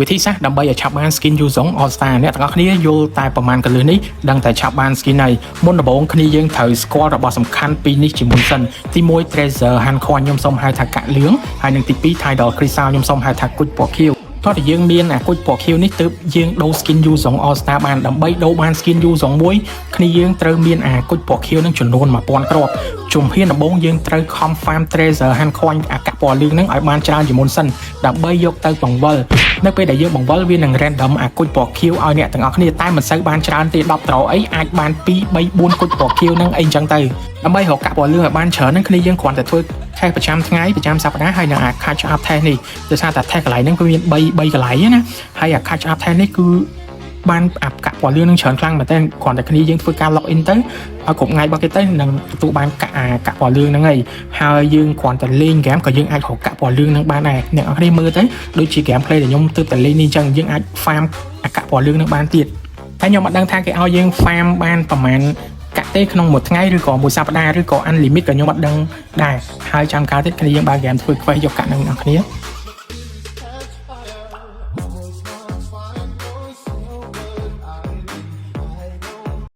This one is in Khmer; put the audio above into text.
វិធីសាស្ត្រដើម្បីឲ្យឆាប់បាន skin Yu Zhong All Star អ្នកទាំងអស់គ្នាយល់តែប្រមាណកលឹះនេះដឹងតែឆាប់បាន skin ហើយមុនដំបូងគ្នាយើងត្រូវស្គាល់របស់សំខាន់ពីរនេះជាមុនសិនទី1 Treasure Hunt Coin ខ្ញុំសូមហៅថាកាក់លឿងហើយនិងទី2 Tidal Crystal ខ្ញុំសូមហៅថាគុជពណ៌ខៀវតោះតែយើងមានអាគុជពណ៌ខៀវនេះទើបយើងដូរ skin Yu Zhong All Star បានដើម្បីដូរបាន skin Yu Zhong មួយគ្នាយើងត្រូវមានអាគុជពណ៌ខៀវនឹងចំនួន1000គ្រាប់ជំហានដំបូងយើងត្រូវខំ farm Treasure Hunt Coin អាកាក់ពណ៌លឿងហ្នឹងឲ្យបានច្រើនជាមុនសិនដើម្បីយកទៅបង្វិលនៅពេលដែលយើងបង្វិលវានឹង random អាគុជពណ៌ខៀវឲ្យអ្នកទាំងអស់គ្នាតែមិនសូវបានច្រើនទេ10ត្រអីអាចបាន2 3 4គុជពណ៌ខៀវហ្នឹងអីចឹងទៅដើម្បីរកកាក់ពណ៌លឿងឲ្យបានច្រើនហ្នឹងគ្នាយើងគ្រាន់តែធ្វើថេសប្រចាំថ្ងៃប្រចាំសប្តាហ៍ហើយនឹងអា catch up ថេសនេះដោយសារតែថេសកន្លែងហ្នឹងគឺមាន3 3កន្លែងណាហើយអា catch up ថេសនេះគឺបានអាកាក់ពណ៌លឿងនឹងច្រើនខ្លាំងមែនទែនគ្រាន់តែគ្នាយើងធ្វើការ log in ទៅឲ្យគ្រប់ថ្ងៃរបស់គេទៅនឹងទទួលបានកាក់អាកាក់ពណ៌លឿងហ្នឹងហើយហើយយើងគ្រាន់តែលេងហ្គេមក៏យើងអាចរកកាក់ពណ៌លឿងហ្នឹងបានដែរអ្នកនរគ្នាមើលទៅដូចជា game play ដែលខ្ញុំទើបតែលេងនេះអញ្ចឹងយើងអាច farm អាកាក់ពណ៌លឿងហ្នឹងបានទៀតតែខ្ញុំអត់ដឹងថាគេឲ្យយើង farm បានប្រហែលកាក់ទេក្នុងមួយថ្ងៃឬក៏មួយសប្តាហ៍ឬក៏ unlimit ក៏ខ្ញុំអត់ដឹងដែរហើយចាំកាលទៀតគ្នាយើងបើកហ្គេមធ្វើ quest យកកាក់ហ្នឹងអ្នកនរគ្នា។